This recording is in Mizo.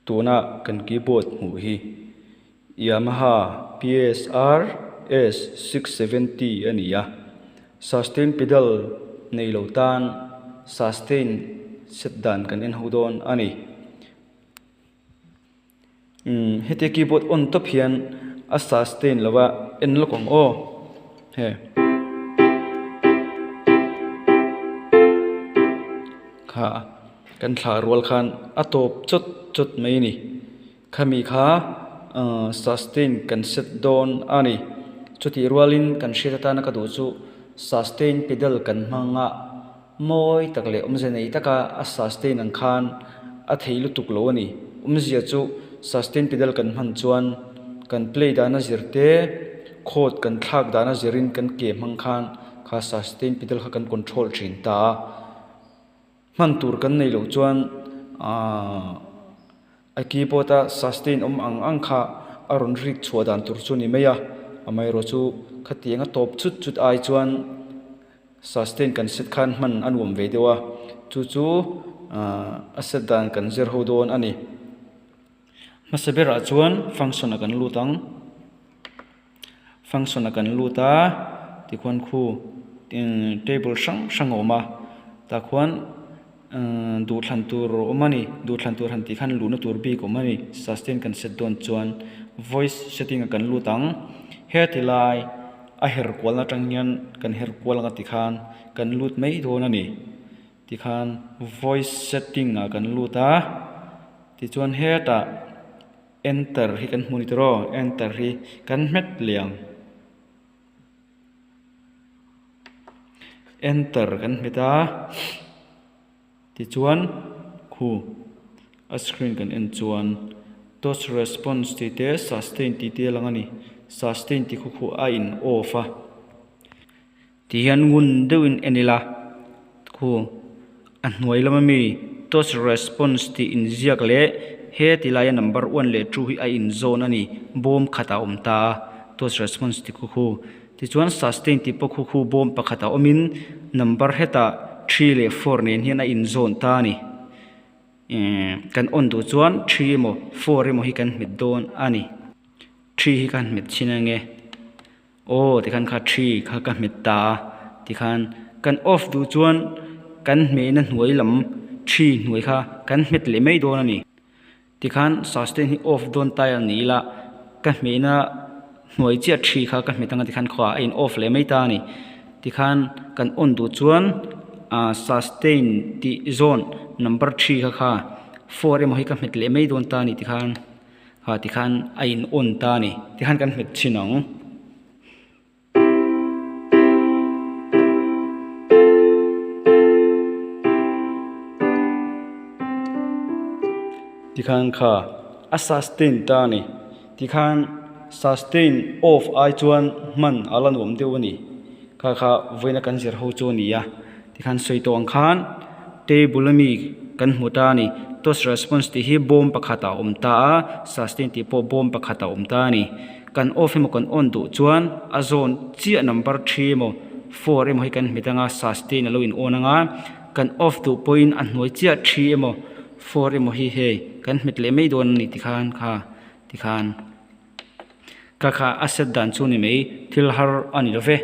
Tuna kan keyboard hmuh hi Yamaha PSR S670 a ni a, sustain pedal nei lo tan sustain set dan kan en ho dawn a ni. Umm hetia keyboard on tawp hian a sustain lo a en lawk ang aw he kha kan thlah rual khan a tawp chawt chawt mai a ni khami kha ahh sustain kan set dawn a ni chutih rualin kan hriat atana ka duh chu sustain pedal kan hmang a. Mawi tak leh awmzia nei taka a sustain ang khan a thei lutuk lo a ni. Awmzia chu sustain pedal kan hman chuan kan play dana zir te, chord kan thlak dana zirin kan ke hmang khan kha sustain pedal kha kan control thin ta a. Hman tur kan nei loh chuan aaa a keyboard a sustain awm ang ang kha a rawn rik chhuah dan tur chu a ni mai a. Amaherawhchu khatiang a tawp chut chut ai chuan. Sustain kan set khan hman a nuam ve deuh a, chu chu a set dan kan zir ho dawn a ni. Hmasa berah chuan function ah kan lut ang, function ah kan lut a tikhuan khu table hrang hrang a awm a tah khuan duhthlan tur a awm a ni, duhthlan tur han tih khan luhna tur bik a awm a ni sustain kan set dawn chuan voice setting ah kan lut ang heti lai. A her kualna atang hian kan her kual anga tikhan kan lut mai dawn a ni. Tikhan voice setting ah kan lut a, tichuan hetah enter hi kan hmu ni tawh aw, enter hi kan hmet leh ang. Enter kan hmet a, tichuan khu a screen kan en chuan touch response tih te sustain tih te a lang a ni sustain tih khu khu a in off a ti hian ngun deuhin en ila khu a hnuai lama mi touch response tih inziak leh he ti laia number one leh two hi a inzawn a ni bawm khat a awm ta a touch response tih khu khu. Tichuan sustain tih pawh khu khu bawm pakhat a awmin number hetah three leh four nen hian a inzawn ta a ni. Ehh kan on duh chuan three emaw four emaw hi kan hmet dawn a ni. Three hi ka han hmet chhin ange. Aw tikhan kha three kha ka hmet ta a tikhan kan off duh chuan kan hmehna hnuai lam three hnuai kha kan hmet leh mai dawn a ni. Tikhan sustain hi off dawn tai a ni ila ka hmehna hnuai chiah thi kha ka hmet anga tikhan khuaah a in off leh mai ta a ni. Tikhan kan on duh chuan ah sustain tih zawn number thi kha kha four emaw hi ka hmet leh mai dawn ta a ni tikhan ah tikhan a in on ta a ni tikhan kan hmet thin ang. Tikhan kha a sustain ta a ni. Tikhan sustain off ai chuan hman a la nuam deuh a ni. Kha kha vawiina kan zir ho chu a ni a. Tikhan sawi tawh ang khan table ami kan hmu ta a ni. Touch response tih hi bawm pakhat ah a awm ta a, sustain tih pawh bawm pakhat ah a awm ta a ni. Kan off emaw kan on duh chuan a zawn chiah number three emaw four emaw hi kan hmet anga sustain a lo in on anga, kan off duh pawhin a hnuai chiah three emaw four emaw hi hei kan hmet leh mai dawn a ni tikhan kha tikhan ka kha a set dan chu ni mai thil har a ni lo ve.